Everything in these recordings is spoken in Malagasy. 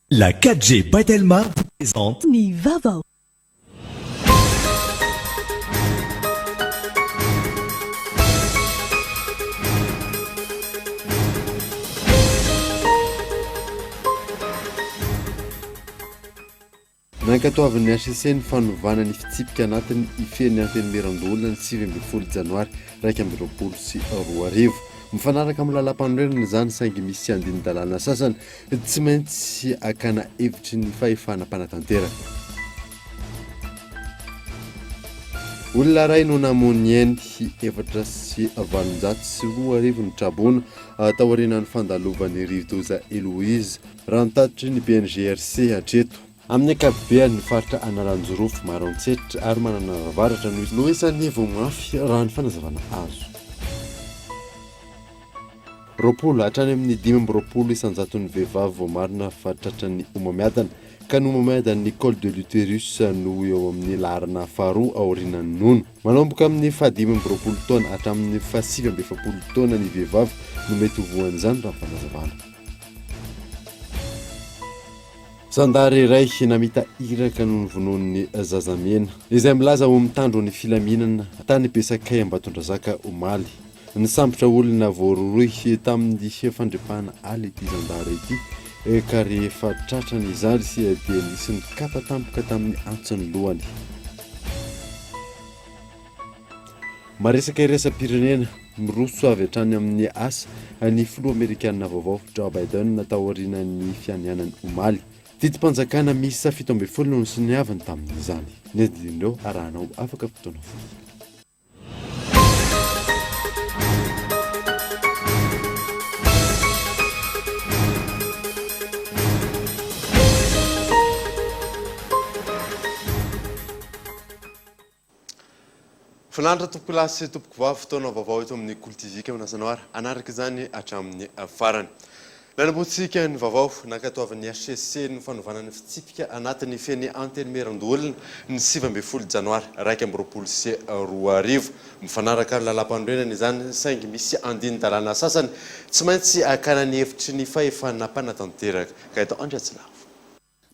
La 4G by Telma vous présente. Ny vaovao. Nankatoavin'ny hcc ny fanovana ny fitsipika anatiny hifehy ny Antenimierandoholona ny 19 janoary 2021. Mifanaraka amin'ny lalàmpanorenana izany saingy misy andinin-dalàna sasany tsy maintsy hakana hevitry ny fahefana mpanatanteraka. Olona iray no namono ny 2004 ny traboina taorianan'ny fandalovan'ny rivodoza Eloise, raha ny tatitry ny BNGRC hatreto. Amin'ny ankapobeany, ny faritra Analanjirofo, Maroantsetra ary Mananara Avaratra no isan'ny voa mafy raha ny fanazavana azo. 20 hatrany amin'ny 25 isan-jaton'ny vehivavy voamarina fa tratran'ny homamiadana, ka ny homamiadan'ny col de l'utérus no eo amin'ny laharana faharoa aorianan'ny nono. Manomboka amin'ny faha-25 taona hatramin'ny faha-49 taona ny vehivavy no mety ho voan'izany raha ny fanazavana. Zandary iray namita iraka no novonoin'ny zazamena, izay milaza ho mitandro ny filaminana, tany Besakay Ambatondrazaka omaly. Nisambotra olona voarohirohy tamin'ny fandripahana ala ity zandary ity ka rehefa tratrany izany dia nisy nikapa tampoka tamin'ny antsy ny lohany. Maresaka iraisam-pirenena, miroso avy hatrany amin'ny asa ny filoha amerikanina vaovao Joe Biden taorian'ny fianianany omaly. Didim-panjakana miisa 17 no nosoniaviny tamin'izany. Ny andinindreo arahanao afaka fotoana fohy. Finaritra tompokolahy sy tompokovavy, fotoana vaovao eto amin'ny Kolo TV ka manasa anao ary hanaraka izany hatramin'ny farany. Nanombohantsika ny vaovao, nankatoavin'ny hcc ny fanovana ny fitsipika anatin'ny feny Antenimierandoholona ny 19 janoary 2021. Mifanaraka amin'ny lalàmpanorenana izany saingy misy andinin-dalàna sasany tsy maintsy hakana ny hevitry ny fahefana mpanatanteraka. Gaëtan Andriatsilavo.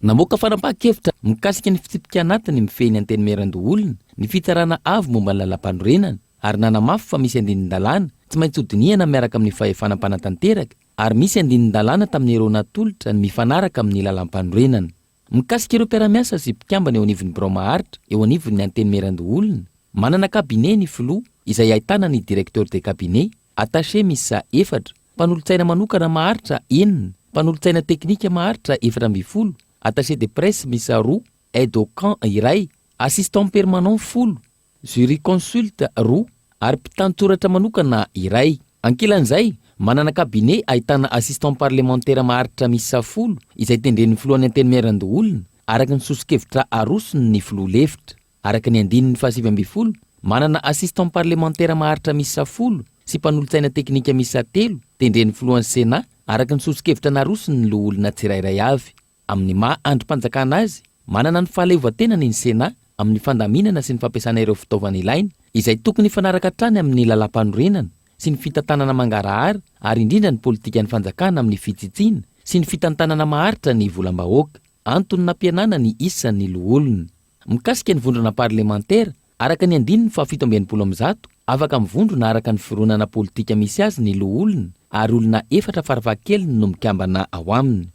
Namoaka fanapahan-kevitra mikasika ny fitsipika anatiny mifehy ny Antenimierandoholona ny Fitsarana Avo momba ny Lalàmpanorenana ary nanamafy fa misy andinin-dalàna tsy maintsy hodinihana miaraka amin'ny fahefana mpanatanteraka ary misy andinin-dalàna tamin'ireo natolotra ny mifanaraka amin'ny lalàmpanorenana. Mikasika ireo mpiara-miasa sy mpikambana eo anivon'ny birao maharitra eo anivon'ny Antenimierandoholona, manana cabinet ny filoha izay ahitana ny directeur de cabinet, attaché miisa efatra, Mpanolotsaina manokana maharitra enina, mpanolotsaina teknika maharitra 14, attaché de presse miisa roa, aide au camp iray, assistant permanent folo, jurisconsulte roa ary mpitantsoratra manokana iray. Ankilan'izay, manana cabinet ahitana assistant parlemantera maharitra miisa folo izay tendren'ny filohan'ny Antenimierandoholona araka ny soso-kevitra arosony ny filoha lefitra. Araka ny andininy faha-19, manana assistant parlemantera maharitra miisa folo sy mpanolotsaina teknika miisa telo tendren'ny filohan'ny Sénat araka ny soso-kevitra narosony ny loholona tsirairay avy. Amin'ny maha andrim-panjakana azy, manana ny fahaleovantenany ny Sénat amin'ny fandaminana sy ny fampiasana ireo fitaovana ilaina, izay tokony hifanaraka hatrany amin'ny lalàmpanorenana sy ny fitantanana mangarahara ary indrindra ny politikan'ny fanjakana amin'ny fitsitsiana sy ny fitantanana maharitra ny volam-bahoaka. Antony nampihenana ny isan'ny loholona. Mikasika ny vondrona parlemantera, araka ny andininy faha 167, afaka mivondrona araka ny fironana politika misy azy ny loholona ary olona efatra farafahakeliny no mikambana ao aminy.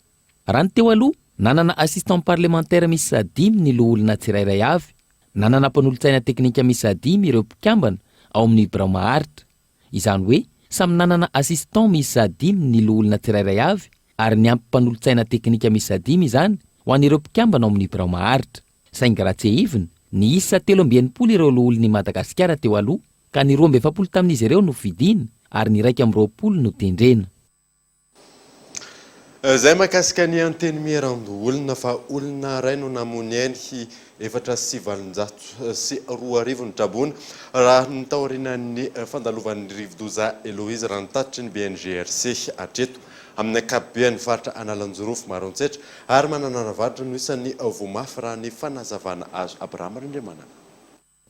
Raha ny teo aloha, nanana assistant parlementaire miisa dimy ny loholona tsirairay avy. Nanana mpanolotsaina teknika miisa dimy ireo mpikambana ao amin'ny birao maharitra. Izany hoe samy nanana assistant miisa dimy ny loholona tsirairay avy ary niampy mpanolotsaina teknika miisa dimy izany ho an'ireo mpikambana ao amin'ny birao maharitra. Saingy raha tsiahivina, niisa 63 ireo loholon'i Madagasikara teo aloha ka ny 42 tamin'izy ireo no fidiana ary ny 21 no tendrena. Izay mahakasika ny Antenimierandoholona fa olona iray no namoy ny ainy, 2004 ny traboina raha ny taorian'ny fandalovan'ny rivodoza Eloise raha ny tatitry ny BNGRC hatreto. Amin'ny ankapobeany faritra Analanjirofo, Maroantsetra ary Mananara-Avaratra no isan'ny voa mafy raha ny fanazavana azo. Abraham Randriamanana.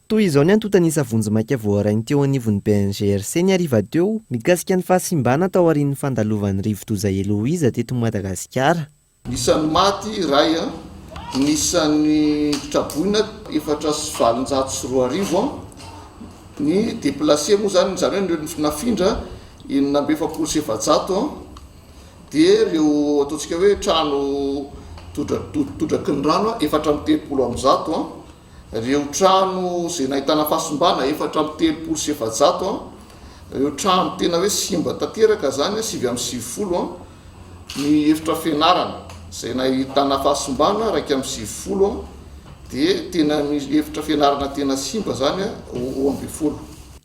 Toy izao ny antontan'isa vonjimaika voarainy teo anivon'ny BNGRC ny hariva teo, mikasika ny fahasimbana taorian'ny fandalovan'ny rivodoza Eloise teto Madagasikara. Ny isan'ny maty iray, ny isan'ny traboina 2804, ny déplacé moa izany, izany hoe ireo nafindra 446, dia ireo ataontsika hoe trano todraky ny rano 134. Ireo trano izay nahitana fahasimbana 434, ireo trano tena hoe simba tanteraka izany 99, ny efitra fianarana izay nahitana fahasimbana 91, dia tena ny efitra fianarana tena simba izany 12.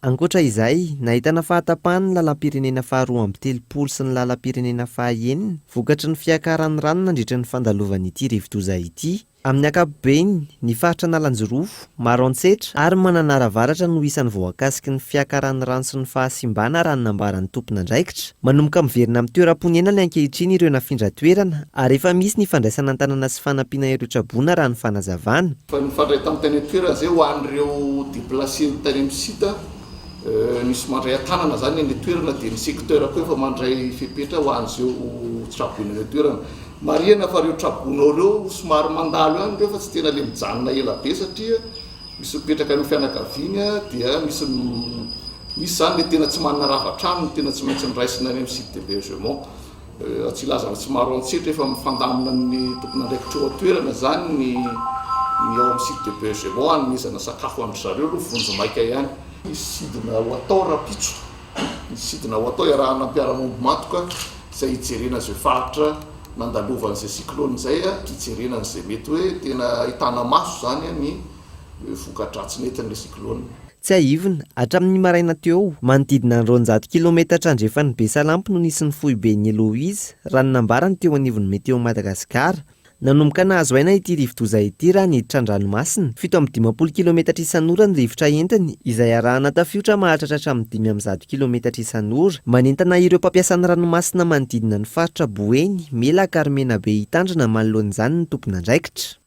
Ankoatra izay, nahitana fahatapahany ny lalam-pirenena faha 32 sy ny lalam-pirenena faha enina, vokatry ny fiakaran'ny rano nandritra ny fandalovan'ity rivodoza ity. Amin'ny ankapobeny, ny faritra Analanjirofo, Maroantsetra ary Mananara Avaratra no isan'ny voakasiky ny fiakaran'ny rano sy ny fahasimbana raha ny nambaran'ny tompon'andraikitra. Manomboka miverina amin'ny toeram-ponenany ankehitriny ireo nafindra toerana ary efa misy ny fandraisana an-tanana sy fanampiana ireo traboina raha ny fanazavana. Efa nifandray tamin'ny tany an-toerana izay ho an'ireo déplacés tany amin'ny site. Misy mandray an-tanana izany any an-toerana dia ny secteur koa efa mandray fepetra ho an'izeo traboina any an-toerana. Marihana fa ireo traboina ao ireo somary mandalo ihany ireo fa tsy tena le mijanona ela be satria misy mipetraka any amin'ny fianakaviany dia misy misy izany le tena tsy manana rava-trano no tena tsy maintsy noraisina any amin'ny site d'hebergement. Tsy hilaza afa-tsy Maroantsetra efa mifandamina amin'ny tompon'andraikitra eo an-toerana izany ny ny ao amin'ny site d'hebergement hanomezana sakafo an-dry zareo aloha vonjimaika ihany. Hisy sidina ho atao rahampitso. Ny sidina ho atao iarahana mpiara-miombon'antoka izay hijerena izay faritra nandalovan'izay cyclone izay, hijerena an'izay mety hoe tena ahitana maso izany ny voka-dratsy nentin'ilay cyclone. Tsiahivina, hatramin'ny maraina teo, manodidina ny 200 kilometatra andrefan'i Besalampy no nisy ny foiben'i Eloise, raha ny nambarany teo anivon'ny Météo Madagascar. Nanomboka nahazo aina ity rivodoza ity raha niditra an-dranomasina. 57 kilometatra isan'ora ny rivotra entiny, izay arahana tafiotra mahatratra hatramin'ny 105 kilometatra isan'ora. Manentana ireo mpampiasa ny ranomasina manodidina ny faritra Boeny, Melaka ary Menabe hitandrina manoloana izany ny tompon'andraikitra.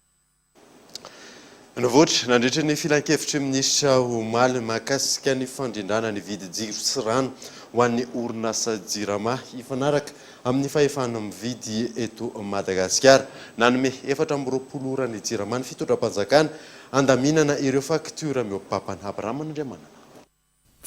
Nivoitra nandritra ny filankevitry ny minisitra omaly mahakasika ny fandrindrana ny vidin-jiro sy rano ho an'ny orinasa Jirama hifanaraka amin'ny fahefana mividy eto Madagasikara. Nanome 24 ora ny Jirama ny fitondram-panjakana handaminana ireo faktiora mihoa-pampana. Abraham Andriamanana.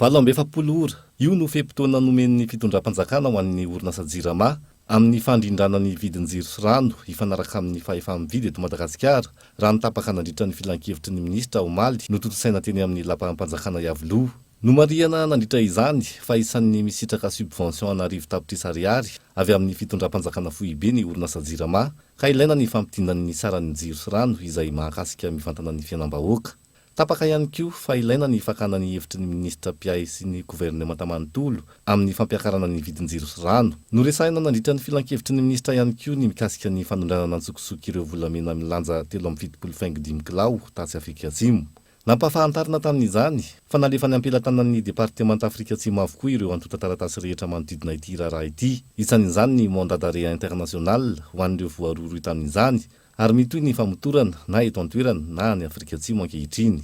48 ora, io no fe-potoana nomen'ny fitondram-panjakana ho an'ny orinasa Jirama amin'ny fandrindrana ny vidin-jiro sy rano hifanaraka amin'ny fahefa-mividy eto Madagasikara raha ny tapaka nandritra ny filankevitry ny minisitra omaly notontosaina teny amin'ny lapam-panjakana Iavoloha. Nomarihana nandritra izany fa isan'ny misitraka subvention an'arivo tapitrisa ariary avy amin'ny fitondram-panjakana foibe ny orinasa Jirama ka ilaina ny fampidinany ny saran'ny jiro sy rano izay mahakasika mivantana ny fiainam-bahoaka. Tapaka ihany koa fa ilaina ny fakana ny hevitry ny minisitra mpiahy sy ny governemanta manontolo amin'ny fampiakarana ny vidin-jiro sy rano. Noresahina nandritra ny filankevitry ny minisitra ihany koa ny mikasika ny fanondranana antsokosoko ireo volamena milanja 73 faingo dimy kilao tatsy Afrika Atsimo. Nampahafantarina tamin'izany fa nalefany am-pelatanan'ny Departemanta Afrika Atsimo avokoa ireo antontan-taratasy rehetra manodidina ity raharaha ity, isan'izany ny mandat d'arrêt international ho an'ireo voarohirohy tamin'izany, ary mitohy ny famotorana na eto an-toerana na any Afrika Atsimo ankehitriny.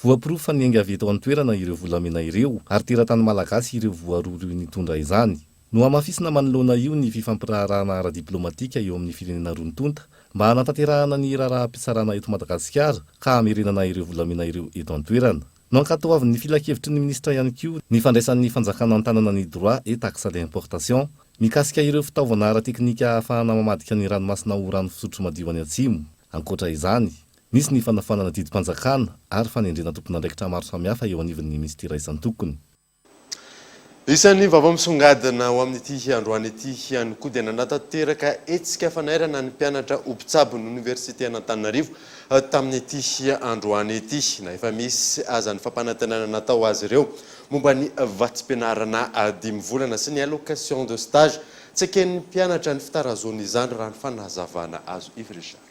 Voaporofo fa niainga avy eto an-toerana ireo volamena ireo ary teratany malagasy ireo voarohirohy nitondra izany. Nohamafisina manoloana io ny fifampiraharahana ara-diplaomatika eo amin'ny firenena roa tonta mba hanatanterahana ny raharaham-pitsarana eto Madagasikara ka hamerenana ireo volamena ireo eto an-toerana. Nankatoavin'ny filankevitry ny minisitra ihany koa ny fandraisan'ny fanjakana an-tanana ny droit et taxe d'importation mikasika ireo fitaovana ara-teknika ahafahana mamadika ny ranomasina ho rano fisotro madio any atsimo. Ankoatra izany, nisy ny fanafoanana didim-panjakana ary fanendrena tompon'andraikitra maro samihafa eo anivon'ny minisitera isan-tokony. Isan'ny vaovao misongadina ho amin'ity androany ity ihany koa dia nanatanteraka hetsika fanairana ny mpianatra ho mpitsabo ny oniversiten'Antananarivo tamin'ity androany ity. Na efa misy aza ny fampanantenana natao azy ireo momba ny vatsim-pianarana dimy volana sy ny allocation de stage, tsy eken'ny mpianatra ny fitarazoan'izany raha ny fanazavana azo. Yves Richard.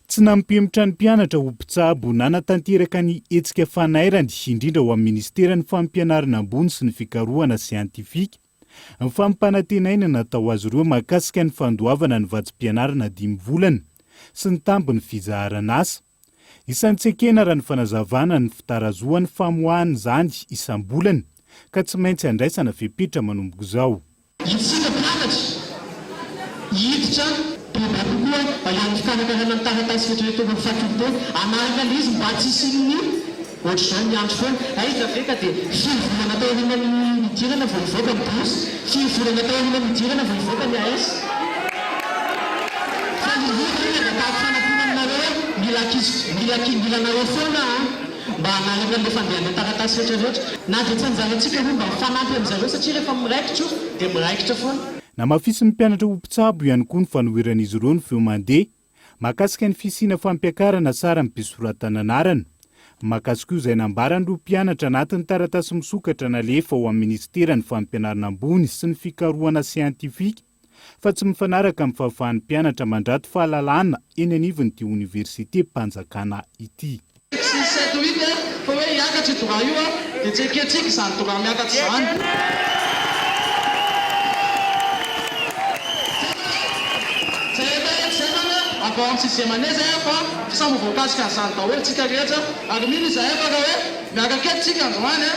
Tsy nampihemotra ny mpianatra ho mpitsabo nanatanteraka ny hetsika fanairany, indrindra ho amin'ny minisiteran'ny Fampianarana ambony sy ny fikarohana siantifika, ny fampanantenaina natao azy ireo mahakasika ny fandoavana ny vatsim-pianarana dimy volana sy ny tambin'ny fizaharan'asa. Isan'ny tsy ekena raha ny fanazavana ny fitarazohan'ny famoahana izany isam-bolana ka tsy maintsy andraisana fepetra manomboka izao. Isika mpianatra hiditra bebe kokoa. eo amin'ny fikarakarana ny taratasy rehetra rehetra eo amin'ny faculté hanaraka ilay izy mba tsy hisian'ny ohatr'izao miandry foana. Aiza ve ka dia firy volana taorian'ny nidirana vao hivoaka ny bourse, firy volana taorian'ny nidirana vao hivoaka ny AS. Fa ny indrindra anie angatahako fanampiana aminareo hoe mila ankizy, mila ankizy, mila anareo foana aho mba hanaraka an'ilay fandehan'ilay taratasy rehetra rehetra. Na dia tsy anjarantsika aloha mba mifanampy amin'zareo satria rehefa miraikitra io dia miraikitra foana. Namafisin'ny mpianatra ho mpitsabo ihany koa ny fanoheran'izy ireo ny feo mandeha mahakasika ny fisiana fampiakarana saram-pisoratana anarana. Mahakasika io izay nambaran'ireo mpianatra anatin'ny taratasy misokatra nalefa ao amin'ny minisiteran'ny fampianarana ambony sy ny fikarohana siantifika fa tsy mifanaraka amin'ny fahafahan'ny mpianatra mandrato fahalalana eny anivon'ity oniversitem-panjakana ity. Six, sept, huit a, fa hoe hiakatra io droit io a, dia tsy ekentsika izany droit miakatra izany. Zay rehetra zay zany a, avy ao amin'ny sixième année zay a, fa samy ho voakasika an'izany daholo tsika rehetra, ary mino izahay fa raha hoe miakatra eto tsika androany a,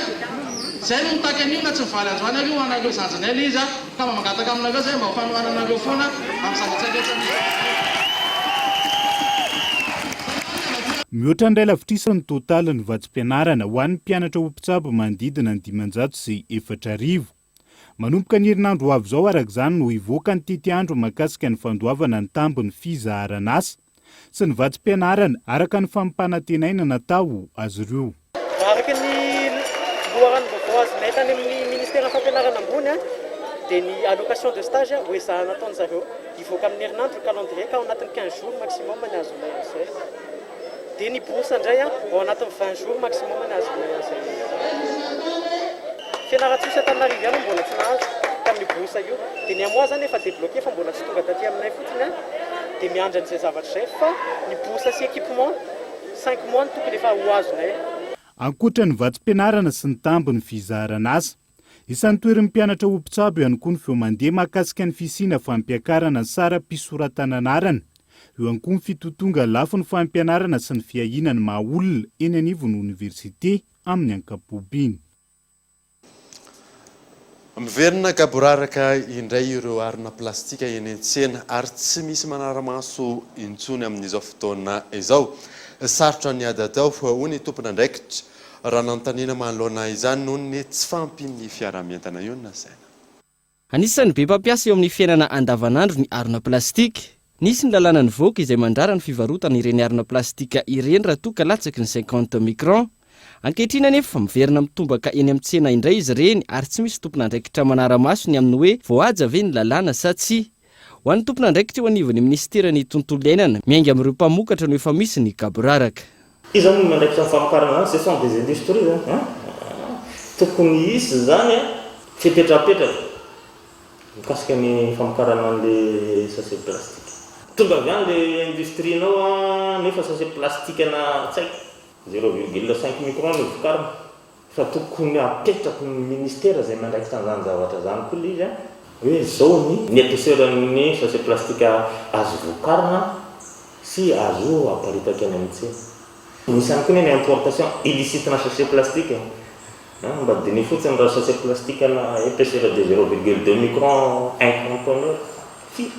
zay no mitaky an'io na tsy mivaly androany ary io ho anareo zandrinay ilay izy a. Ka mba mangataka aminareo zay mba ho fanohananareo foana amin'ny zavatra rehetra misy. Mihoatra ny iray lavitrisa ny totalin'ny vatsim-pianarana ho an'ny mpianatra ho mpitsabo manodidina ny 1500. Manomboka ny herinandro ho avy izao araka izany no hivoaka ny tetiandro mahakasika ny fandoavana ny tambin'ny fizaharan'asa. Sy ny vatsim-pianarana, araka ny fampanantenaina natao azy ireo. Araka ny loharanom-baovao azonay tany amin'ny ministeran'ny fampianarana ambony dia ny allocation de stage ho ezahana ataon-dry zareo hivoaka amin'ny herinandro ny calendrier ka ao anatin'ny 15 jours maximum ny ahazoanay an'izay. Dia ny bourse indray ao anatin'ny 20 jours maximum ny ahazoanay an'izay. Fianarantsoa sy Antananarivo ihany no mbola tsy nahazo tamin'io bourse io. Dia ny amoa zany efa debloquer fa mbola tsy tonga taty aminay fotsiny an. Dia miandry an'izay zavatra izay fa ny bourse sy équipement cinq mois no tokony efa ho azonay. Ankoatra ny vatsim-pianarana sy ny tambin'ny fizaharan'asa, isan'ny toherin'ny mpianatra ho mpitsabo ihany koa ny feo mandeha mahakasika ny fisiana fampiakarana ny saram-pisoratana anarana. Eo ihany koa ny fitotonga lafiny fampianarana sy ny fiahiana ny maha olona eny anivon'ny oniversite amin'ny ankapobeny. Miverina gaboraraka indray ireo harona plastika eny an-tsena ary tsy misy manara-maso intsony amin'izao fotoana izao. Sarotra ny ady atao, hoy ny tompon'andraikitra, raha nanontaniana manoloana izany noho ny tsy fahampian'ny fiaraha-mientana io nasaina. Anisan'ny be mpampiasa eo amin'ny fiainana andavanandro ny harona plastika. Nisy ny lalàna nivoaka izay mandrara ny fivarotana ireny harona plastika ireny raha toa ka latsaky ny cinquante microns. Ankehitriny anefa, miverina mitombaka eny amin'ny tsena indray izy ireny ary tsy misy tompon'andraikitra manara-maso ny amin'ny hoe voahaja ve ny lalàna sa tsia. Ho an'ny tompon'andraikitra eo anivon'ny minisiteran'ny tontolo iainana, miainga amin'ireo mpamokatra no efa misy ny gaboraraka. Iza moa no miandraikitra ny famokarana izany? Ce sont des industries zany an! Tokony hisy izany an fepetra apetraka mikasika ny famokarana an'le sachet plastique. Tonga avy any le industrie-nao an nefa sachet plastique ana tsy haiko zéro virgule cinq micron no vokarina. Fa tokony apetraky ny ministera izay miandraikitra an'izany zavatra izany koa ilay izy an, hoe izao ny ny épaisseur-n'ny sachet plastique azo vokarina sy azo aparitaka eny amin'ny tsena. Misy ihany koa anie ny importation illicite-na sachet plastique e. An, mba diniho fotsiny raha sachet plastique ana épaisseur de zéro virgule deux micron un conteneur, firy?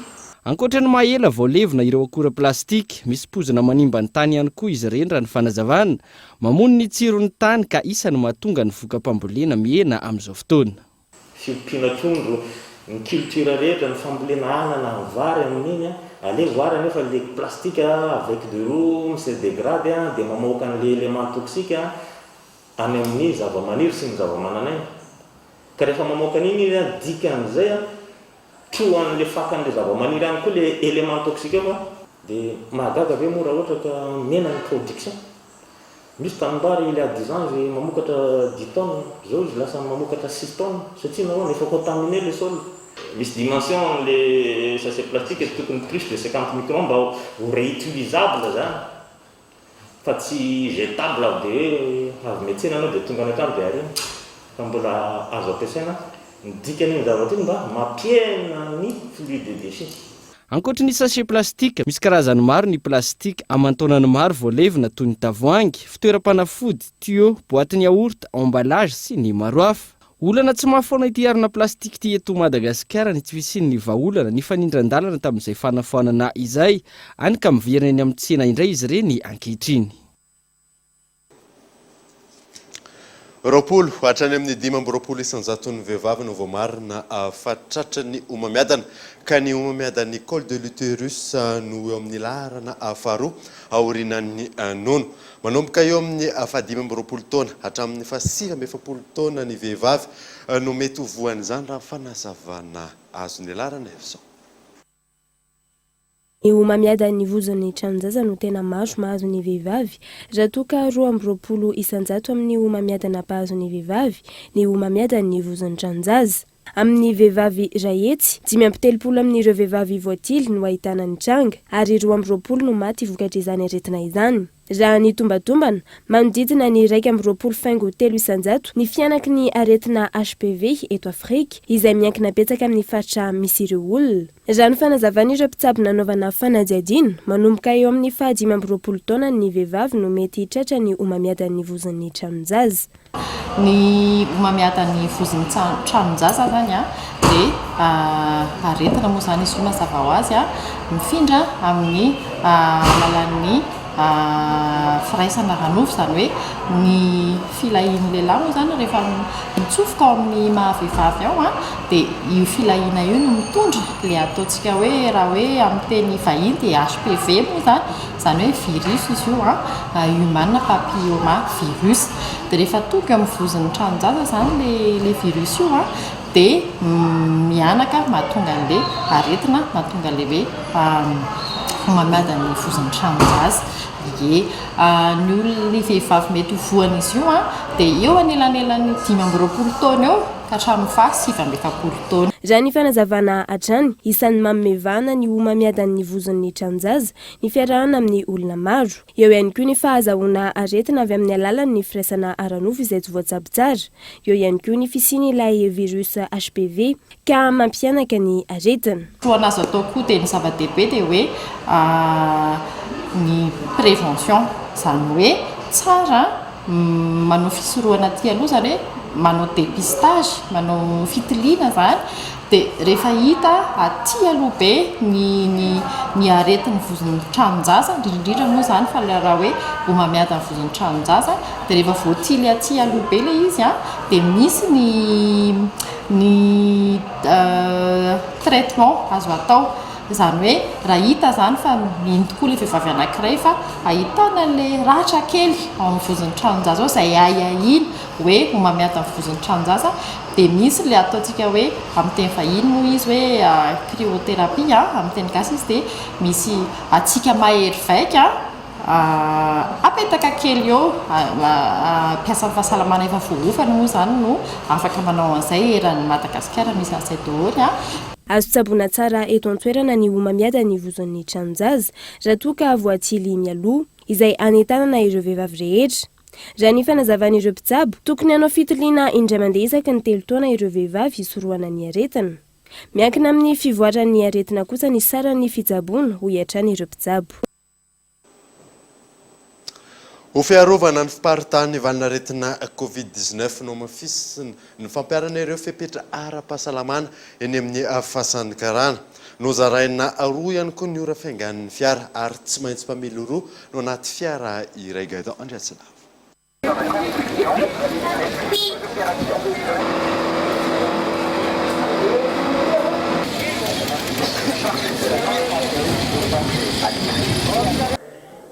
Ankoatra ny maha ela vao levona ireo akora plastika, misy poizina manimba ny tany ihany koa izy ireny raha ny fanazavana. Mamono ny tsiron'ny tany ka isan'ny mahatonga ny voka-pambolena mihena amin'izao fotoana. Fiompiana trondro, ny culture rehetra, ny fambolena anana, ny vary amin'iny, aleo ary anefa le plastique avec de l'eau mi se degrade dia mamoaka an'le élément toxique any amin'ny zavamaniry sy ny zavamananaina. Ka rehefa mamoaka an'iny izy dikan'izay trohan'le fakan'le zavamaniry any koa le élément toxique ao fa dia mahagaga ve moa raha ohatra ka mihena ny production? Misy tanimbary il y a dix ans izy mamokatra dix tonnes, zao izy lasa mamokatra six tonnes satria nahoana? Efa contaminé le sol. Misy dimension le sachet plastique tokony plus de 50 microns mba ho réutilisable zany fa tsy jetable avy de hoe avy miantsena anao de tonga any an-trano de ariana fa mbola azo ampiasaina. Ny dikan'iny zavatra iny mba mampihena ny flux de déchets. Ankoatry ny sachet plastika, misy karazany maro ny plastika aman-taonany maro voalevina toy ny tavoahangy, fitoeram-panafody, tuyau, boatin'ny yaourt, emballage sy ny maro hafa. Olana tsy mahafoana ity harona plastika ity eto Madagasikara ny tsy fisian'ny vahaolana nifanindran-dalana tamin'izay fanafoanana izay, hany ka miverina eny amin'ny tsena indray izy ireny ankehitriny. 20 hatrany amin'ny 25 isan-jaton'ny vehivavy no voamarina fa tratran'ny homamiadana, ka ny homamiadan'ny col de l'utérus no eo amin'ny laharana faharoa aorianan'ny nono. Manomboka eo amin'ny fahadimy amby roapolo taona hatramin'ny faha-49 taona ny vehivavy no mety ho voan'izany raha ny fanazavana azon'i Laranaivoson. Ny homamiadan'ny vozon'ny tranon-jaza no tena maro mahazo ny vehivavy, raha toa ka 22% amin'ny homamiadana mpahazo ny vehivavy ny homamiadan'ny vozon'ny tranon-jaza. Amin'ny vehivavy 100, 35 amin'ireo vehivavy voatily no ahitana ny tranga, ary 22 no maty vokatr'izany aretina izany. Raha ny tombatombana, manodidina ny 21 faingo telo isan-jato ny fihanaky ny aretina HPV eto Afrika, izay miankina betsaka amin'ny faritra misy ireo olona. Raha ny fanazavan'ireo mpitsabo nanaovana fanadihadiana, manomboka eo amin'ny faha-25 taonany ny vehivavy no mety tratra ny homamiadan'ny vozon'ny tranon-jaza. Ny homamiadan'ny vozon'ny tranon-jaza izany dia aretina moa izany izy io mazava ho azy, mifindra amin'ny alalan'ny firaisana ara-nofo, izany hoe ny filahian'ny lehilahy moa izany rehefa mitsofoka ao amin'ny maha vehivavy ao dia io filahiana io no mitondra ilay ataontsika hoe raha hoe amin'ny teny vahiny dia HPV moa izany. Izany hoe virus izy io an, human papilloma virus. Dia rehefa tonga eo amin'ny vozon'ny tranon-jaza izany ilay ilay virus io an, dia mihanaka mahatonga an'ilay aretina, mahatonga an'ilay hoe homamiadan'ny vozon'ny tranon-jaza. Ie. Ny olona, ny vehivavy mety ho voan'izy io an, dia eo anelanelan'ny 25 taona eo ka hatramin'ny faha 49 taona. Raha ny fanazavana hatrany, isan'ny manome vahana ny homamiadan'ny vozon'ny tranon-jaza ny fiarahana amin'ny olona maro. Eo ihany koa ny fahazahoana aretina avy amin'ny alalan'ny firaisana ara-nofo izay tsy voatsabo tsara. Eo ihany koa ny fisian'ilay virus HPV ka mampihanaka ny aretina. Tohana azo atao koa dia ny zava-dehibe dia hoe ny prévention, izany hoe tsara manao fisorohana aty aloha, izany hoe manao dépistage, manao fitiliana izany Dia rehefa hita aty aloha be ny ny ny aretin'ny vozon'ny tranon-jaza, indrindra indrindra moa izany fa raha hoe homamiadan'ny vozon'ny tranon-jaza, dia rehefa voatily aty aloha be ilay izy an, dia misy ny ny traitement azo atao. Izany hoe raha hita izany fa mino tokoa ilay vehivavy anankiray fa ahitana an'ilay ratra kely ao amin'ny vozon'ny tranon-jaza ao izay ahiahiana hoe homamiadan'ny vozon'ny tranon-jaza, dia misy ilay ataontsika hoe amin'ny teny vahiny moa izy hoe cryothérapie, amin'ny teny gasy izy dia misy hatsiaka mahery vaika apetaka kely eo, mpiasan'ny fahasalamana efa voaofana moa izany no afaka manao an'izay eran'i Madagasikara misy an'izay daholo. Azo tsaboina tsara eto an-toerana ny homamiadan'ny vozon'ny tranon-jaza raha toa ka voatsily mialoha, izay anentanana ireo vehivavy rehetra. Raha ny fanazavan'ireo mpitsabo, tokony hanao fitiliana indray mandeha isaky ny telo taona ireo vehivavy hisorohana ny aretina. Miankina amin'ny fivoaran'ny aretina kosa ny saran'ny fitsaboana, hoy hatrany ireo mpitsabo. Ho fiarovana ny fiparitahan'ny valanaretina Covid 19, nohamafisina ny fampiharana ireo fepetra ara-pahasalamana eny amin'ny fasan'ny karana. Nozaraina roa ihany koa ny ora fiaingan'ny fiara ary tsy maintsy mpamily roa no anaty fiara iray Gaëtan Andriatsilavo.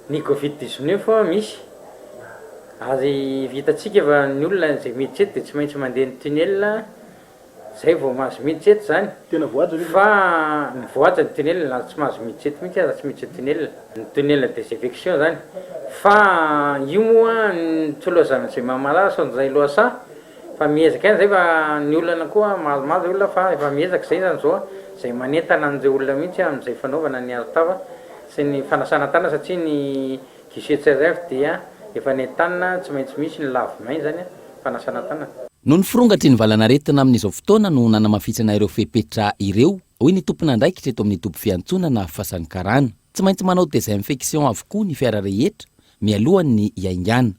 Ny covid 19 misy ary hitantsika fa ny olona izay miditra eto dia tsy maintsy mandeha ny tunnel Zay vao mahazo miditra eto zany. Tena voahaja ve Fa ny voahaja ny tunnel na tsy mahazo miditra eto mihitsy aza tsy miditra tunnel. Ny tunnel désinfection zany. Fa io moa tsy lozan'izay zay mahamalala sao zay lohasaha fa miezaka ihany zay fa ny olana koa maromaro zay olona fa efa miezaka zay zany zao zay manentana an'ireo olona mihitsy amin'izay fanaovana ny arotava sy ny fanasana tanana satria ny guichet tsirairay dia efa nentanina tsy maintsy misy ny lave main zany fanasana tanana. Noho ny firongatry ny valanaretina amin'izao fotoana no nanamafisana ireo fepetra ireo, hoy ny tompon'andraikitra eto amin'ny toby fiantsonana Fasan'ny Karana. Tsy maintsy manao désinfection avokoa ny fiara rehetra mialohan'ny hiaingàna.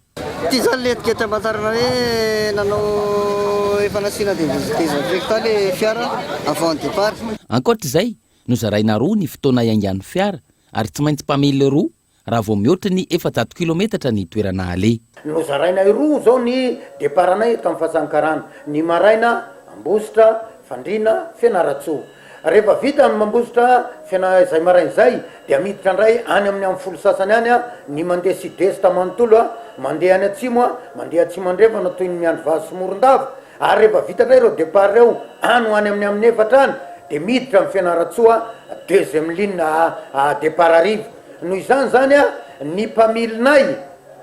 Ity izany ilay etikety hamantarana hoe nanao. efa nasiana désinfectant le fiara avant départ. Ankoatra izay, nozaraina roa ny fotoana hiaingan'ny fiara ary tsy maintsy mpamily roa raha vao mihoatra ny 400 kilometatra ny toerana aleha. Nozarainay roa izao ny départ-nay eto amin'ny Fasankarana, ny maraina Ambositra, Fandriana, Fianarantsoa. Rehefa vita ny Ambositra, Fiana, izay maraina izay dia miditra indray any amin'ny amin'ny folo sasany any ny mandeha sud-est manontolo, mandeha any atsimo, mandeha atsimo andrefana toy ny Miandrivazo sy Morondava, ary rehefa vita indray ireo départ ireo any ho any amin'ny amin'ny efatra any dia miditra amin'ny Fianarantsoa deuxième ligne à départ hariva. Noho izany izany ny mpamilinay,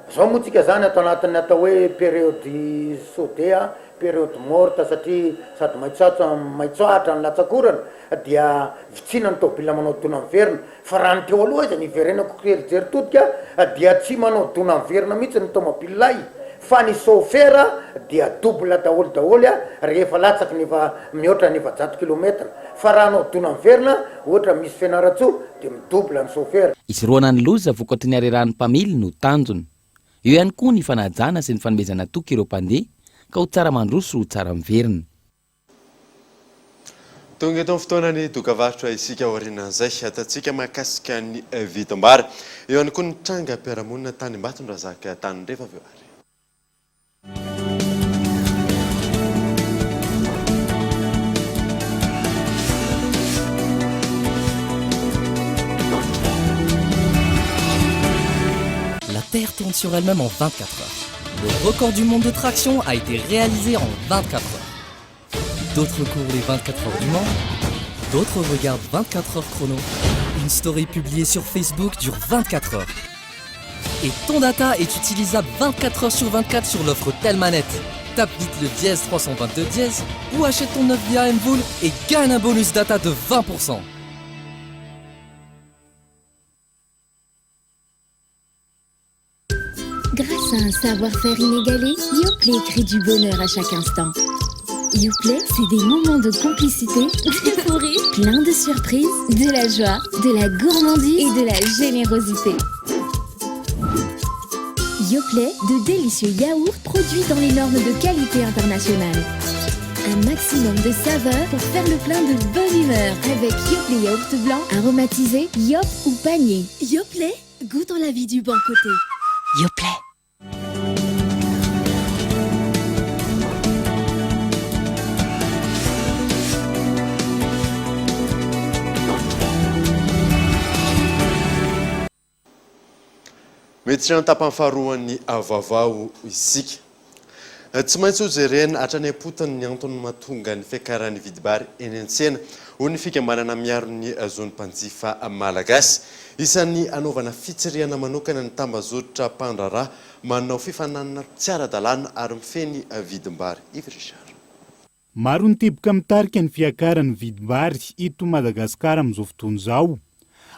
izao moa tsika izany ato anatin'ny atao hoe période sode, période morte satria sady maitsoatso maitsoahatra ny latsak'orana dia vitsiana ny tôbila manao dona miverina fa raha ny teo aloha aza ny hiverenako kely jery todika dia tsy manao dona miverina mihitsy ny tômôbilay fa ny sôfera dia double daholo daholo rehefa latsaky ny efa mihoatra ny 400 kilomètre fa raha hanao dona miverina ohatra misy Fianarantsoa dia mi-double ny sôfera. Hisorohana ny loza vokatry ny harerahan'ny mpamily no tanjona. Eo ihany koa ny fanajana sy ny fanomezana toky ireo mpandeha ka ho tsara mandroso ho tsara miverina. Tonga eto amin'ny fotoanan'ny dokavarotra isika aorianan'izay hiatantsika mahakasika ny vidim-bary. Eo ihany koa ny trangam-piarahamonina tany Ambatondrazaka tany rehefa avy eo ary. La Terre tourne sur elle-même en 24 heures. Le record du monde de traction a été réalisé en 24 heures. D'autres courent les 24 heures du Mans, d'autres regardent 24 heures chrono. Une story publiée sur Facebook dure 24 heures. Et ton data est utilisable 24 heures sur 24 sur l'offre Telmanet. Tape vite le dièse 322 dièse ou achète ton offre via Mvoul et gagne un bonus data de 20%. Grâce à un savoir-faire inégalé, Yoplait crée du bonheur à chaque instant. Yoplait, c'est des moments de complicité, de fou rire, plein de surprises, de la joie, de la gourmandise et de la générosité. Yoplait, de délicieux yaourts produits dans les normes de qualité internationale. Un maximum de saveurs pour faire le plein de bonne humeur avec Yoplait yaourt blanc, aromatisé, yop ou panier. Yoplait, goûtons la vie du bon côté. Yoplait. Miditra ny tapany faharoan'ny vaovao isika. Tsy maintsy hojerena hatrany am-potony ny antony mahatonga ny fiakaran'ny vidim-bary eny an-tsena, hoy ny fikambanana miaro ny zon'ny mpanjifa malagasy. Isan'ny hanaovana fitsirihana manokana ny tambazotra mpandraharaha manao fifaninanana tsy ara-dalàna ary mifehy ny vidim-bary. Yves Richard. Maro ny teboka mitarika ny fiakaran'ny vidim-bary eto Madagasikara amin'izao fotoana izao.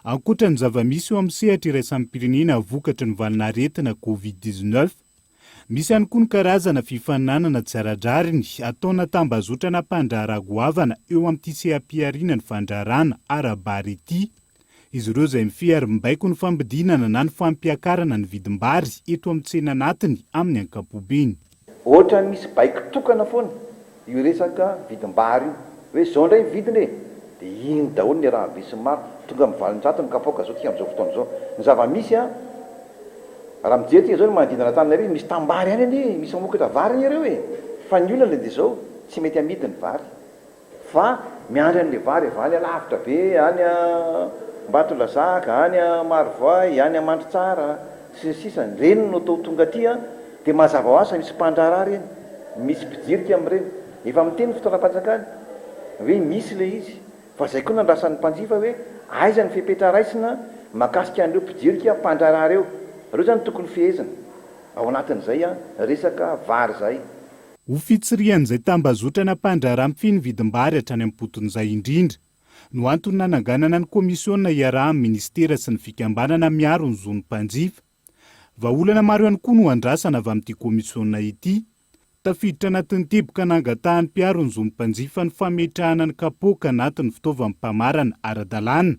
Ankoatra ny zava-misy eo amin'ny sehatra iraisam-pirenena vokatry ny valanaretina Covid 19, misy ihany koa ny karazana fifaninanana tsy ara-drariny ataona tambazotrana mpandraharaha goavana eo amin'ity seha-pihariana ny fandraharahana ara-bary ity. Izy ireo izay mifehy ary mibaiko ny fampidinana na ny fampiakarana ny vidim-bary eto amin'ny tsena anatiny amin'ny ankapobeny. Ohatran'ny misy baiko tokana foana io resaka vidim-bary io, hoe izao indray ny vidiny e! dia iny daholo ny iarahan'ny besinimaro, tonga amin'ny 800 ny kapoaka izao tsika amin'izao fotoana izao. Ny zava-misy an, raha mijery tsika izao ny manodidina an'Antananarivo, misy tanimbary ihany anie e, misy mamokatra vary anie ireo e! Fa ny olana dia izao, tsy mety amidy ny vary. Fa miandry an'le vary avy any alavitra be, any Ambatondrazaka, any Marovoay, any Mandritsara, sy ny sisa Ireny no atao tonga aty an, dia mazava ho azy fa misy mpandraharaha ireny, misy mpijirika amin'ireny. Efa miteny ny fitondram-panjakana hoe misy ilay izy, fa izay koa no andrasan'ny mpanjifa hoe aiza ny fepetra raisina mahakasika an'ireo mpijirika mpandraharaha ireo. Ireo izany tokony fehezina ao anatin'izay resaka vary izay. Ho fitsirihan'izay tambazotrana mpandraharaha mifehy ny vidim-bary hatrany am-poton'izay indrindra no antony nananganana ny komisiona iarahan'ny minisitera sy ny fikambanana miaro ny zon'ny mpanjifa. Vahaolana maro ihany koa no andrasana avy amin'ity komisiona ity. Tafiditra anatin'ny teboka nangatahan'ny mpiaro ny zon'ny mpanjifa ny fametrahana ny kapoaka anatin'ny fitaovam-pamarana ara-dalàna.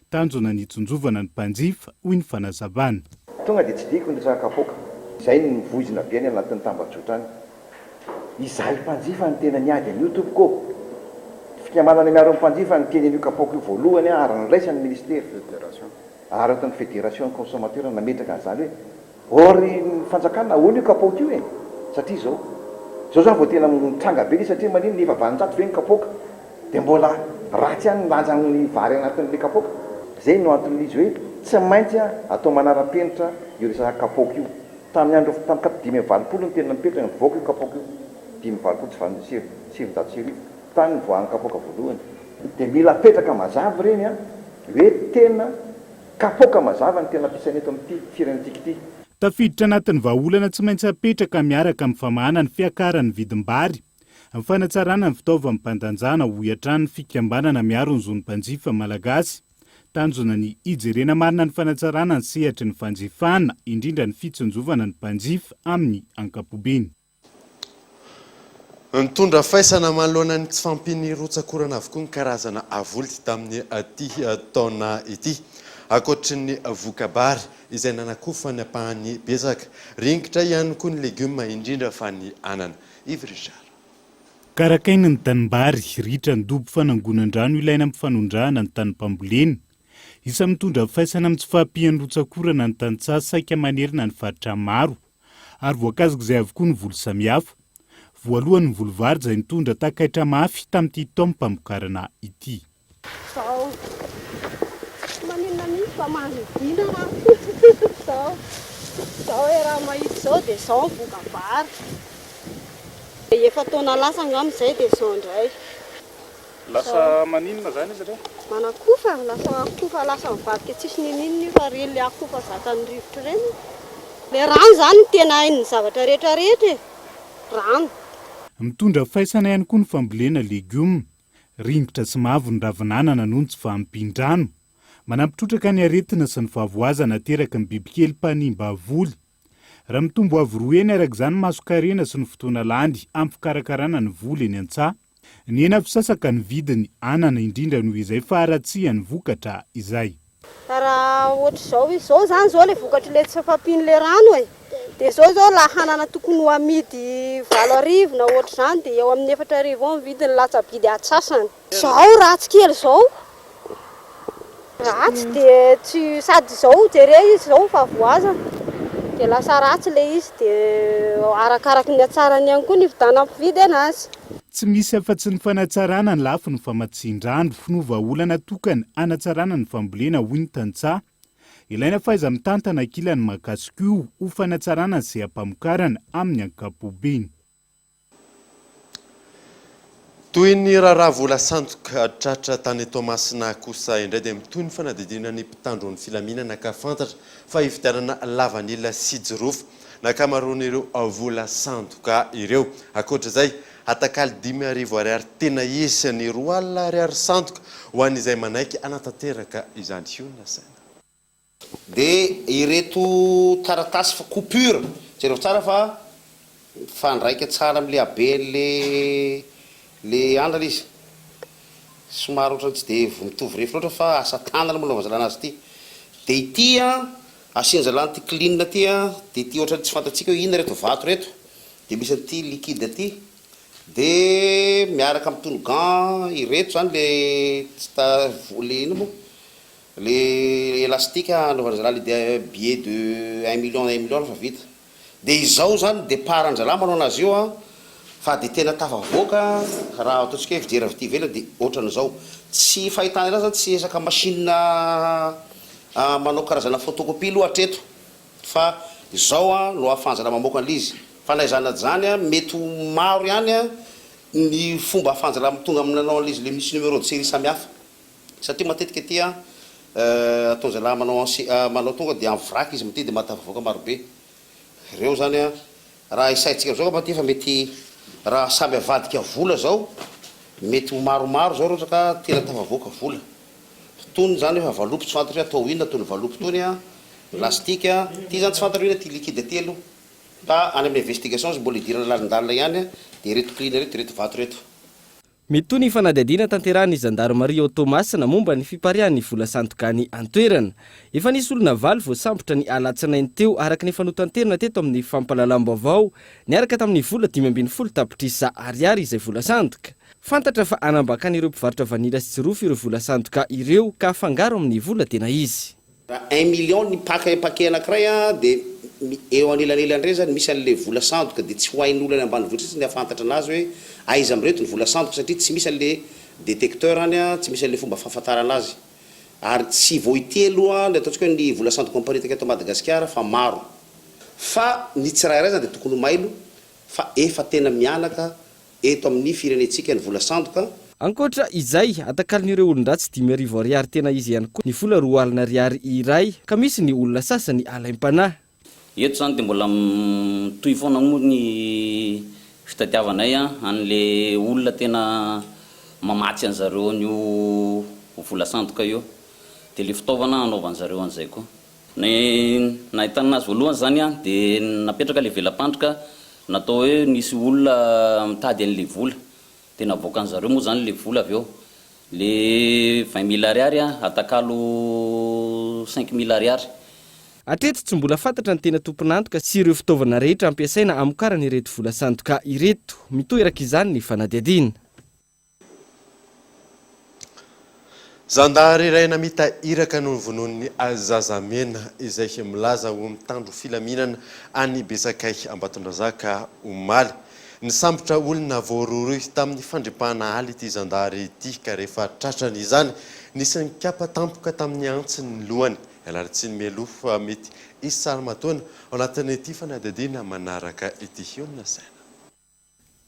Tanjona ny hitsinjovana ny mpanjifa, hoy ny fanazavana. Tonga dia tsidihiko ny resaka kapoaka. Izay no voizina be any anatin'ny tambajotra any. Izahay mpanjifa no tena niady an'io tompoko ô! Fikambanana miaro ny mpanjifa niteny an'io kapoaka io voalohany ary niraisan'ny ministera ary ataon'ny fédération ny consommateur nametraka an'izany hoe or ny fanjakana ahoana io kapoaka io e! Satria izao izao izany vao tena mitranga be ilay izy satria maninona efa 800 ve ny kapoaka dia mbola ratsy ihany ny lanjan'ny vary anatin'ilay kapoaka. Izay no anton'izy hoe tsy maintsy atao manara-penitra io resaka kapoaka io. Tamin'ny andro tamin'ny kat 85 no tena nipetraka nivoaka io kapoaka io, 1985, tany nivoahan'ny kapoaka voalohany. Dia mila apetraka mazava ireny an, hoe tena kapoaka mazava no tena ampiasaina eto amin'ity firenentsika ity. Tafiditra anatin'ny vahaolana tsy maintsy apetraka miaraka amin'ny famahana ny fiakaran'ny vidim-bary, ny fanatsarana ny fitaovam-pandanjana, hoy hatrany ny fikambanana miaro ny zon'ny mpanjifa malagasy. Tanjona ny hijerena marina ny fanatsarana ny sehatry ny fanjifana, indrindra ny fitsinjovana ny mpanjifa amin'ny ankapobeny. Nitondra faisana manoloana ny tsy fahampian'ny rotsak'orana avokoa ny karazana avoly tamin'ity taona ity. Ankoatry ny voka-bary izay nanakofa ny ampahany betsaka, ringitra ihany koa ny legioma indrindra fa ny anana. Yves Richard. Karakaina ny tanimbary, ritra ny dobo fanangonan-drano ilaina amin'ny fanondrahana ny tanim-pambolena. Isan'ny mitondra faisana amin'ny tsy fahampian'ny rotsak'orana ny tantsaha saika manerana ny faritra maro. Ary voakasik'izay avokoa ny voly samihafa. Voalohany ny voly vary izay nitondra takaitra mafy tamin'ity taom-pamokarana ity. Zao. Tsy maninona mihitsy fa manodina raha zao. Zao e raha mahita zao dia zao ny voka-bary. Efa-taona lasa angamba izay dia zao indray. Lasa maninona izany izy ireo? Manakofa, lasa akofa lasa mivadika tsisy ninininona io fa ireny le akofa zakan'ny rivotra ireny. Le rano izany no tena hain'ny zavatra rehetra rehetra e. Rano. Mitondra faisana ihany koa ny fambolena legioma. Ringitra sy mavo ny ravin'anana noho ny tsy fahampian-drano. Manampy trotraka ny aretina sy ny fahavoazana ateraky ny bibikely mpanimba voly. Raha mitombo avo roa heny araka izany mason-karena sy ny fotoana lany amin'ny fikarakarana ny voly eny an-tsaha, nihena fisasaka ny vidiny anana indrindra noho izay faharatsian'ny vokatra izay. Raha ohatr'izao izy izao izany izao ilay vokatr'ilay tsy fahampian'ilay rano e, dia izao izao lahanana tokony ho amidy 8000 na ohatr'izany dia eo amin'ny 4000 eo ny vidiny latsa-bidy atsasany. Izao ratsy kely izao, ratsy dia tsy sady izao jereo izy izao fahavoazana dia lasa ratsy ilay izy dia arakaraky ny hatsarany ihany koa ny hividianan'ny mpividy anazy. Tsy misy afa-tsy ny fanatsarana ny lafiny famatsian-drano no vahaolana tokana hanatsarana ny fambolena, hoy ny tantsaha. Ilaina fahaiza-mitantana ankilany mahakasika io ho fanatsarana ny seha-pamokarana amin'ny ankapobeny. Toy ny raharaha vola sandoka tratra tany Toamasina kosa indray dia mitohy ny fanadihadiana ny mpitandro ny filaminana ka fantatra fa hividianana lavanila sy jirofo ny ankamaroan'ireo vola sandoka ireo. Ankoatra izay, hatakaly 5000 ariary tena izy ny 20 ariary sandoka ho an'izay manaiky hanatanteraka izany hionona saina. Dia ireto taratasy fa coupure, jereo tsara fa mifandraika tsara amin'ilay haben'le le andrana izy. Somary ohatran'ny tsy dia mitovy refy loatra fa asa tanana moa anaovana anazy ity. Dia ity an, asian-jalahy an'ity clean ity an, dia ity ohatran'ny tsy fantatsika hoe inona ireto vato ireto, dia misy an'ity liquide ity, dia miaraka amin'itony gant ireto izany le tsy ta le inona moa, le élastique anaovan-jalahy le billet de un million un million rehefa vita. Dia izao izany départ an-dralahy manao anazy io an, fa dia tena tafavoaka raha ataontsika hoe fijery avy aty ivelany dia ohatran'izao. Tsy fahitana anazy izany tsy resaka machine manao karazana photocopie aloha hatreto fa izao an no ahafahan-dralahy mamoaka an'ilay izy. Fa na izany na izany an, mety ho maro ihany an ny fomba ahafahan-dralahy tonga amin'ny nanao an'ilay izy ilay misy numéro de série samihafa. Satria matetika aty an, ataon-jalahy manao en manao tonga dia en vrac izy amin'ity dia mahatafavoaka marobe. Ireo izany an, raha isaintsika amin'izao angamba ity efa mety raha samy avadika vola izao, mety ho maromaro izao raha ohatra ka tena tafavoaka vola. Itony izany efa valopy tsy fantatra hoe atao inona itony valopy itony an, lastika, ity izany tsy fantatra hoe inona ity liquide ity aloha. Fa any amin'ny investigation izy mbola idirana lalindalina ihany an, dia ireto clean ireto, ireto vato ireto. Mitohy ny fanadihadiana tanterahin'ny zandarimaria ao Toamasina momba ny fipariahan'ny vola sandoka any an-toerana. Efa nisy olona valo voasambotra ny alatsinainy teo araka ny efa notanterina teto amin'ny fampahalalam-baovao niaraka tamin'ny vola 15 tapitrisa ariary izay vola sandoka. Fantatra fa anambakan'ireo mpivarotra vanila sy jirofo ireo vola sandoka ireo ka afangaro amin'ny vola tena izy. Raha un million ny paquet paquet anakiray an de eo anelanelan'ireny zany misy an'le vola sandoka de tsy ho hain'olona any ambanivohitra mihitsy ny hahafantatra anazy hoe aiza amin'ireto ny vola sandoka satria tsy misy an'le detecteur any an, tsy misy an'le fomba fahafantarana azy ary tsy vao ity aloha ny ataontsika hoe ny vola sandoka miparitaka eto Madagasikara fa maro fa ny tsirairay zany de tokony ho mailo fa efa tena mihanaka eto amin'ny firenentsika ny vola sandoka. Ankoatra izay, atakalon'ireo olon-dratsy 5000 ariary tena izy ihany koa ny vola 20 ariary iray ka misy ny olona sasany alaim-panahy. Eto izany dia mbola mitohy foana moa ny fitadiavanay an'le olona tena mamatsy an'zareo an'io vola sandoka io, dia le fitaovana hanaovan'zareo an'izay koa. Ny nahitana azy voalohany izany dia napetraka ilay vela-pandrika natao hoe nisy olona mitady an'ilay vola. Dia navoakan-dry zareo moa izany ilay vola avy eo. Ilay 20 mille ariary atakalo 5000 ariary. Hatreto tsy mbola fantatra ny tena tompon'antoka sy ireo fitaovana rehetra ampiasaina hamokarana ireto vola sandoka ireto. Mitohy araka izany ny fanadihadiana. Zandary iray namita iraka no novonoin'ny zazamena izay milaza ho mitandro filaminana any Besakay Ambatondrazaka omaly. Nisambotra olona voarohirohy tamin'ny fandripahana ala ity zandary ity ka rehefa tratrany izany, nisy nikapa tampoka tamin'ny antsy ny lohany. Ialana tsiny mialoha fa mety hisy sary matoana ao anatin'ity fanadihadiana manaraka ity. Hionona saina.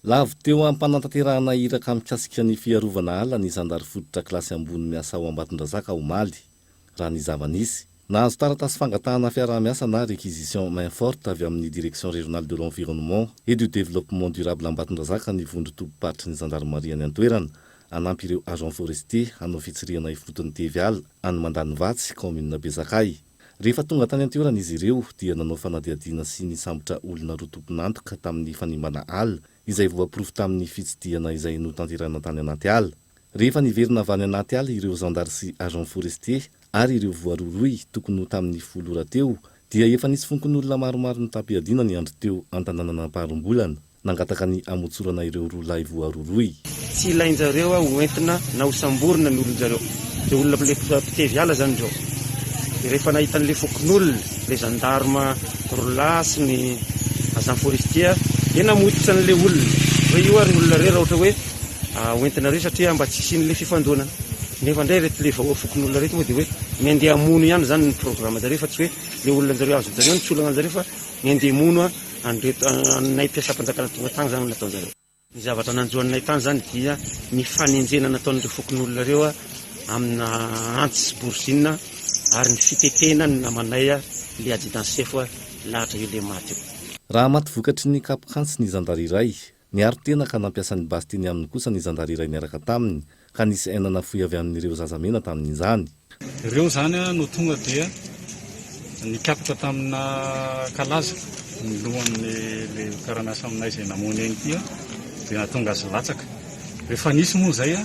Lavo teo am-panatanterahana iraka mikasika ny fiarovana ala ny zandary fototra kilasy ambony miasa ao Ambatondrazaka omaly, raha ny zava-nisy. Nahazo taratasy fangatahana fiaraha-miasa na réquisition main forte avy amin'ny Direction régionale de l'environnement et du développement durable Ambatondrazaka ny vondron-tobim-paritry ny zandarimaria any an-toerana hanampy ireo agents forestiers hanao fitsirihana ifotony tevy ala any Mandanivatsy, kaominina Besakay. Rehefa tonga tany an-toerana izy ireo dia nanao fanadihadiana sy nisambotra olona roa tompon'antoka tamin'ny fanimbana ala izay voaporofo tamin'ny fitsidihana izay notanterahina tany anaty ala. Rehefa niverina avy any anaty ala ireo zandary sy agents forestiers ary ireo voarohirohy tokony ho tamin'ny folo ora teo dia efa nisy fonkon'olona maromaro nitam-piadiana niandry teo an-tanànan'Amparimbolana. Nangataka ny hamotsorana ireo roa lahy voarohirohy. Tsy ilain-jareo ho entina na ho samborina ny olon-jareo. Ireo olona mpitevy ala zany ireo. Dia rehefa nahita an'ilay fokonolona, ilay gendarme roa lahy sy ny agent forestier dia namototra an'ilay olona hoe io ary ny olona ireo raha ohatra hoe ho entinareo satria mba tsy hisian'ilay fifandonana. Nefa indray ireto ilay vahoaka fokonolona ireto moa dia hoe ny handeha hamono ihany izany ny programme-jareo fa tsy hoe ilay olona-jareo azon-jareo no tsy olana an-jareo fa ny handeha hamono An'ireto anay mpiasam-panjakana tonga tany izany no nataon-jareo. Ny zavatra nanjo anay tany izany dia ny fanenjehana nataon'ireo fokonolona ireo amina antsy sy borizina ary ny fitetehana ny namanay le adjudant chef lahatra io le maty io. Raha maty vokatry ny kapok'antsy ny zandary iray, niaro tena ka nampiasa ny basy teny aminy kosa ny zandary iray niaraka taminy, ka nisy aina nafoy avy amin'ireo zazamena tamin'izany. Ireo izany no tonga dia nikapoka tamina kalaza ny lohan'ilay mpiara-miasa aminay izay namono eny ity dia nahatonga azy latsaka. Rehefa nisy moa izay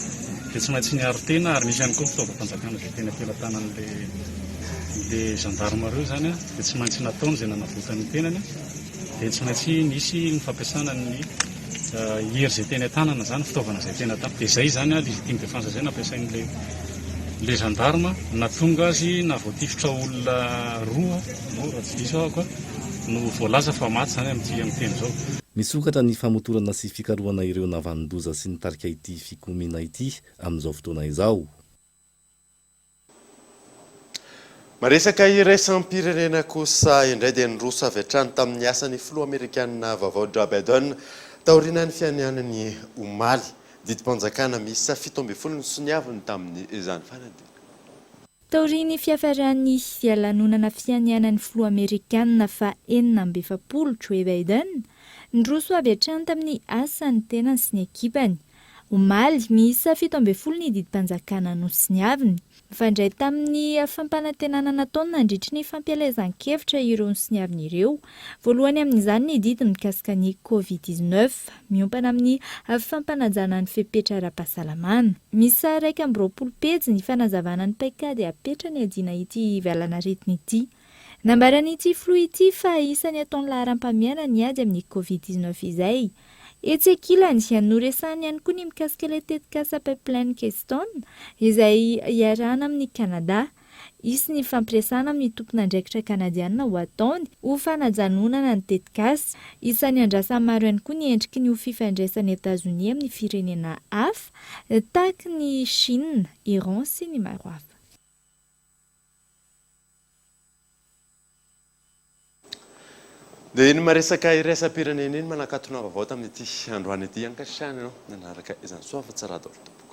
dia tsy maintsy niaro tena ary nisy ihany koa ny fitaovam-panjakana izay teny am-pelatanan'ilay gendarme ireo izany dia tsy maintsy nataony izay nanavotany ny tenany. dia tsy maintsy nisy ny fampiasana ny hery izay teny an-tanana izany, fitaovana izay teny an-tanana. Dia izay izany légitime défense izay nampiasain'ilay ilay gendarme nahatonga azy nahavoatifitra olona roa moa raha tsy diso aho ka no voalaza fa maty izany amin'ity amin'ny teny izao. Misokatra ny famotorana sy fikarohana ireo navanon-doza sy nitarika ity fikomiana ity amin'izao fotoana izao. Maresaka iraisam-pirenena kosa indray dia niroso avy hatrany tamin'ny asany filoha amerikanina vaovao Joe Biden taorian'ny fianianany omaly. Didim-panjakana miisa 17 no soniaviny tamin'izany fanadinana. Taorian'ny fiafaran'ny lanonana fianianan'ny filoha amerikanina faha 46 Joe Biden, niroso avy hatrany tamin'ny asa ny tenany sy ny ekipany. Omaly, miisa 17 ny didim-panjakana nosoniaviny. Mifandray tamin'ny fampanantenana nataony nandritry ny fampielezan-kevitra ireo nosoniaviny ireo. Voalohany amin'izany ny didy mikasika ny Covid 19, miompana amin'ny fampanajana ny fepetra ara-pahasalamana. Miisa 21 pejy ny fanazavana ny paikady apetrany hiadiana ity valanaretina ity. Nambaran'ity filoha ity fa isan'ny ataony laharam-pahamehana ny ady amin'ny Covid 19 izay. Etsy ankilany, noresahiny ihany koa ny mikasika ilay tetikasa Pipeline Keystone izay iarahana amin'i Kanada. Hisy ny fampiresahana amin'ny tompon'andraikitra kanadianina ho ataony ho fanajanonana ny tetikasa. Isan'ny andrasan'ny maro ihany koa ny endriky ny ho fifandraisan'i Etazonia amin'ny firenena hafa tahaka ny Chine, Iran sy ny maro hafa. Dia iny maresaka iraisam-pirenena iny manakatona vaovao tamin'ity androany ity. Ankasitrahana ianao nanaraka izany. Soa fa tsara daholo tompoko.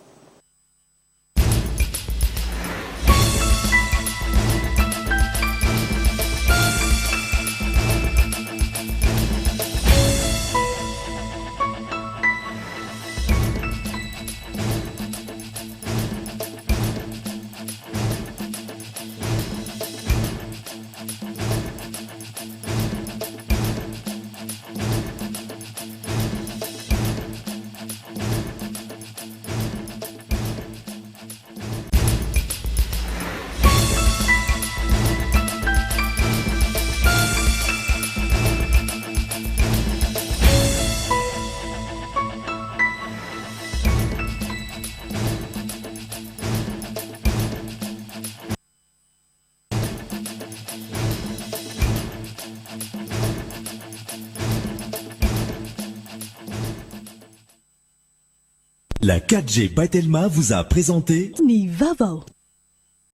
La 4G by Telma vous a présenté Ny vaovao.